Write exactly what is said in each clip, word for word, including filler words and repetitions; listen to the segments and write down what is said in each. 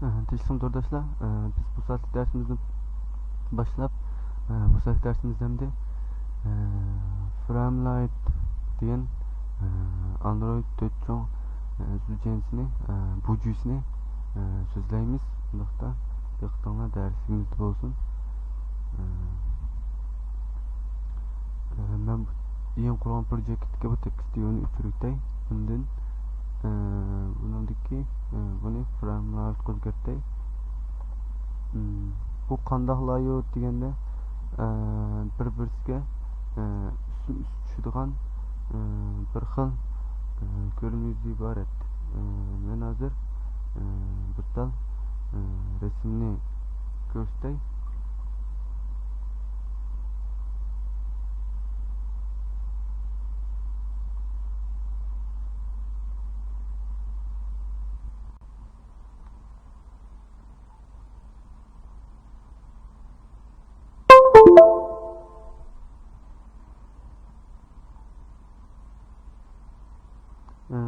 تىنچلىقمۇ تورداشلار، بىز بۇ سائەتلىك دەرسىمىزنى باشلاپ، بۇ سائەتلىك دەرسىمىزدە ئەمدى فىرەملايت دېگەن ئاندرويد تۆت چوڭ زۇجيەنسىنى، بۇجيۈسىنى سۆزلەيمىز. شۇنداقتا دىققىتىڭلار دەرسىمىزدە بولسۇن. مەن يېڭى قۇرغان پروجېكتتىكى بۇ تېكىست ۋىدېئونى ئۆچۈرۈۋېتەي. ئاندىن بۇنىڭدىكى بۇنى فىرەملايتقا ئۆزگەرتەي. بۇ قانداق لاياۋۇت دېگەندە، بىر-بىرسىگە ئۈستمۇ ئۈست چۈشىدىغان بىر خىل كۆرۈنۈشتىن ئىبارەت. مەن ھازىر بىر تال رەسىمنى كۆرسىتەي.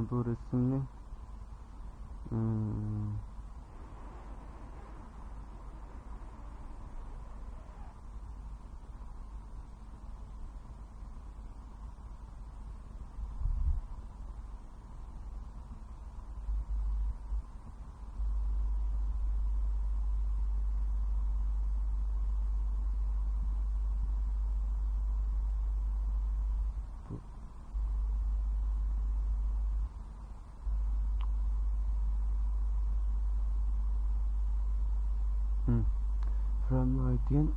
بۇ رەسىمنى فىرەملايت دېگەن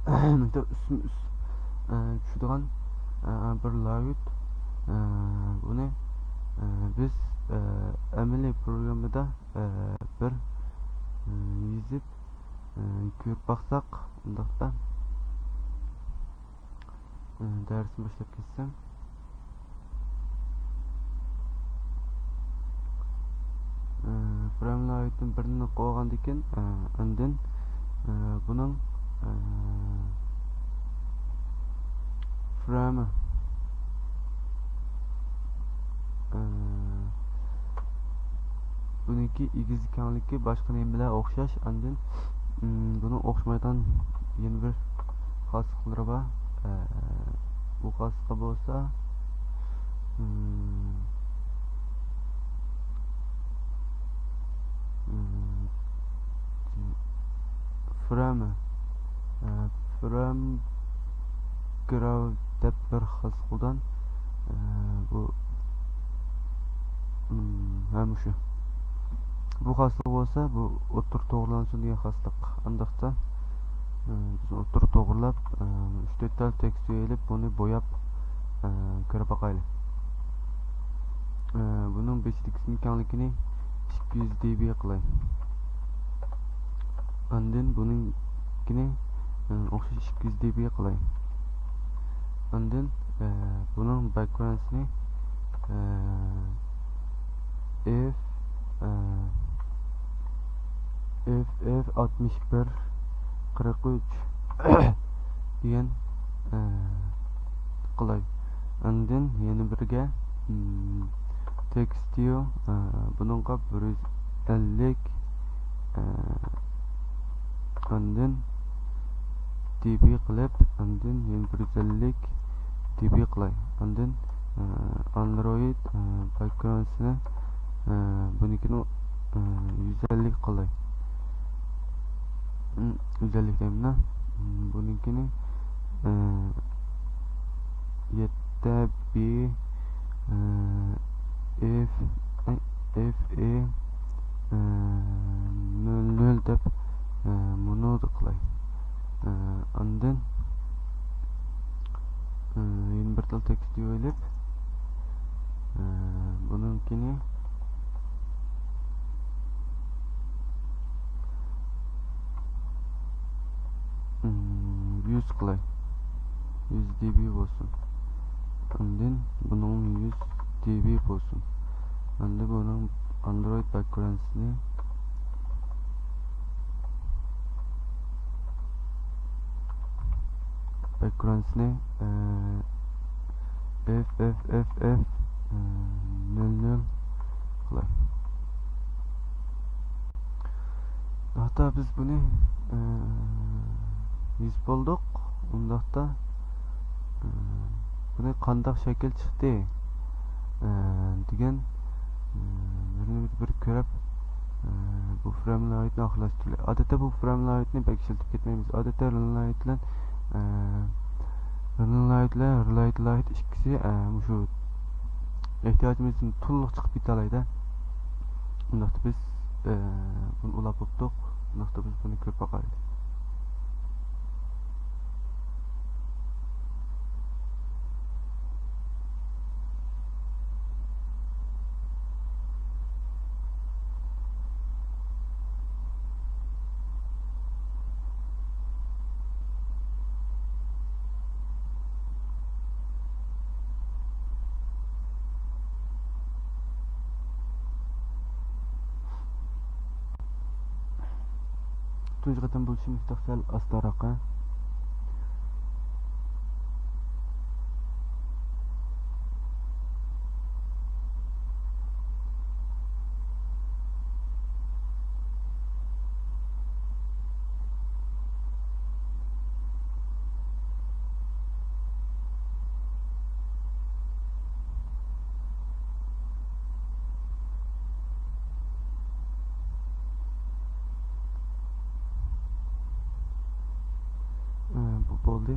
مۇشۇ ئۈستمۇ ئۈست چۈشىدىغان بىر لاياۋۇت. بۇنى بىز ئەمەلىي پروگراممىدا بىر يېزىپ كۆرۈپ باقساق، ئۇنداقتا دەرسنى باشلاپ كەتسەم. فىرەملايتتىن بىرنى قويغاندىكىن، ئاندىن بۇنىڭ فىرەمى بۇنىڭكى ئېگىز كەڭلىكى باشقا نېمە بىلەن ئوخشاش؟ ئاندىن، ئىم، بۇنىڭ ئوخشىمايدىغان يەنە بىر خاسلىقلىرى بار. ئە، بۇ خاسلىقى بولسا، ئىم، ئىم، فرامە، ئە، فرام گراۋ دەپ بىر خاسلىق بولغان. ئە، بۇ، ئىم، ھە، مۇشۇ. بۇ خاسلىق بولسا، بۇ ئوتتۇرا توغرىلانسۇن دېگەن خاسلىق. ئانداقتا، ئە، بىز ئوتتۇرا توغرىلاپ، ئە، ئۈچ تۆت تال تېكىست ئېلىپ، بۇنى بوياپ، ئە، كۆرۈپ باقايلى. ئە، بۇنىڭ بېشىدىكىسىنىڭ كەڭلىكىنى ئىككى يۈز دېبى قىلاي. ئاندىن بۇنىڭكىنى، ئە، ئوخشاش ئىككى يۈز دېبى قىلاي. ئاندىن، ئە، بۇنىڭ باكگراۋندىنى، ئە، ئېف، ئە، ئېف ئېف ئاتمىش بىر قىرىق ئۈچ دېگەن، ئە، قىلاي. ئاندىن يەنە بىرگە، ئىم، تېكىست ۋىدېئو، ئە، بۇنىڭغا بىر يۈز ئەللىك، ئە، ئاندىن دېبى قىلىپ، ئاندىن يەنە بىر يۈز ئەللىك دېبى قىلاي. ئاندىن، ئە، ئاندرويد، ئە، باكگراۋندىنى، ئە، بۇنىڭكىنى، ئە، يۈز ئەللىك قىلاي. ئىم، يۈز ئەللىك دەيمەن. ئىم، بۇنىڭكىنى، ئە، يەتتە بى، ئە، ئېف، ئېف ئې، ئە، نۆل نۆل دەپ، ئە، مۇنۇ قىلاي. ئە، ئاندىن، ئە، يەنە بىر تال تېكىست ئېلىپ، ئە، بۇنىڭكىنى ئىم، يۈز قىلاي. يۈز دېبى بولسۇن. ئاندىن بۇنىڭ يۈز دېبى بولسۇن. ئاندىن بۇنىڭ ئاندرويد باكگراۋندىنى، باكگراۋندىنى، ئە، ئېف ئېف ئېف ئېف، ئە، نۆل نۆل قىلاي. ھەتتا بىز بۇنى، ئە، يېزىپ بولدۇق. ئۇنداقتا، ئە، بۇنى قانداق شەكىل چىقتى، ئە، دېگەن، ئە، بىرنى بىر كۆرۈپ، ئە، بۇ فرېم لايتنى ئاخىرلاشتۇرىلى. ئادەتتە بۇ فرېم لايتنى بەك ئىشلىتىپ كەتمەيمىز. ئادەتتە رېن لايت بىلەن، ئە، رېن لايت بىلەن رېلايت لايت ئىككىسى، ئە، مۇشۇ ئېھتىياجىمىزدىن تولۇق چىقىپ كېتەلەيدۇ. ئۇنداقتا بىز، ئە، بۇنى ئۇلاپ بوپتۇق. ئۇنداقتا بىز بۇنى كۆرۈپ باقايلى. تۇنجى قېتىم بولۇشى مۇشتاق سەل ئاستاراق، ھە؟ ئە، بۇ بولدى.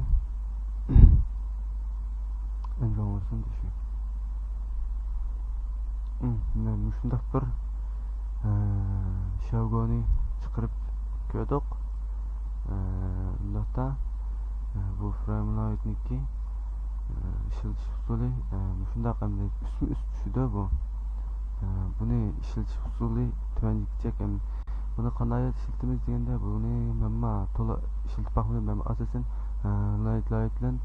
ئەنجان بولسۇن، تېشى. مم، مانا مۇشۇنداق بىر، ئە، شاۋگونى چىقىرىپ كۆردۇق. ئە، ئۇنداقتا، ئە، بۇ فرېم لايتنىڭكى، ئە، ئىشلىتىش ئۇسۇلى، ئە، مۇشۇنداق ئەمدى ئۈستمۇ ئۈست چۈشىدۇ بۇ. ئە، بۇنى ئىشلىتىش ئۇسۇلى تۆۋەندىكىچە ئەمدى. بۇنى قانداق ئىشلىتىمىز دېگەندە، بۇنى مەنمۇ تولا ئىشلىتىپ باقمىدىم. مەن ئاساسەن، ئە، لايت لايت بىلەن،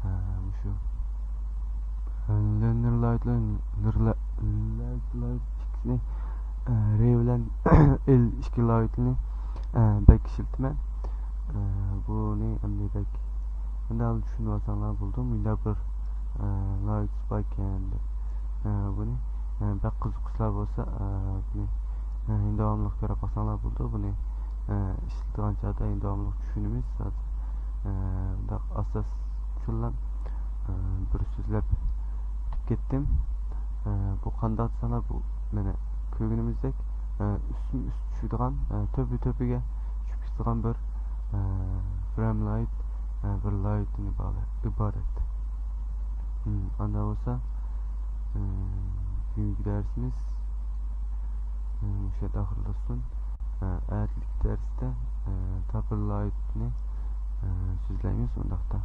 ئە، مۇشۇ، ئە، لىنېر لايت بىلەن لىرلا-، لايت لايت ئىككىسىنى، ئە، رې بىلەن ئېل ئىككى لايتنى، ئە، بەك ئىشلىتىمەن. ئە، بۇنى ئەمدى بەك مۇنداق چۈشىنىۋالساڭلار بولىدۇ. مۇنداق بىر، ئە، لايت بار ئىكەن دەپ. ئە، بۇنى، ئە، بەك قىزىققۇچىلار بولسا، ئە، بۇنى، ئە، داۋاملىق كۆرۈپ باقساڭلار بولىدۇ. بۇنى، ئە، ئىشلىتىدىغان چاغدا داۋاملىق چۈشىنىمىز. ھازىر، ئە، بۇنداق ئاساس ئۈچۈنلا، ئە، بىر سۆزلەپ ئۆتۈپ كەتتىم. ئە، بۇ قانداق دېسەڭلار، بۇ مانا كۆرگىنىمىزدەك، ئە، ئۈستمۇ ئۈست چۈشىدىغان، ئە، تۆپە تۆپىگە چۈشۈپ كېتىدىغان بىر، ئە، فرېم لايت، ئە، بىر لايتتىن ئىبارەت، ئىبارەت. ھىم، ئانداق بولسا، ئە، بۈگۈنكى دەرسىمىز، ئە، مۇشۇ يەردە ئاخىرلاشسۇن. ئە، ئەتىلىك دەرستە، ئە، تاپىر لايتنى، ئە، سۆزلەيمىز ئۇنداقتا.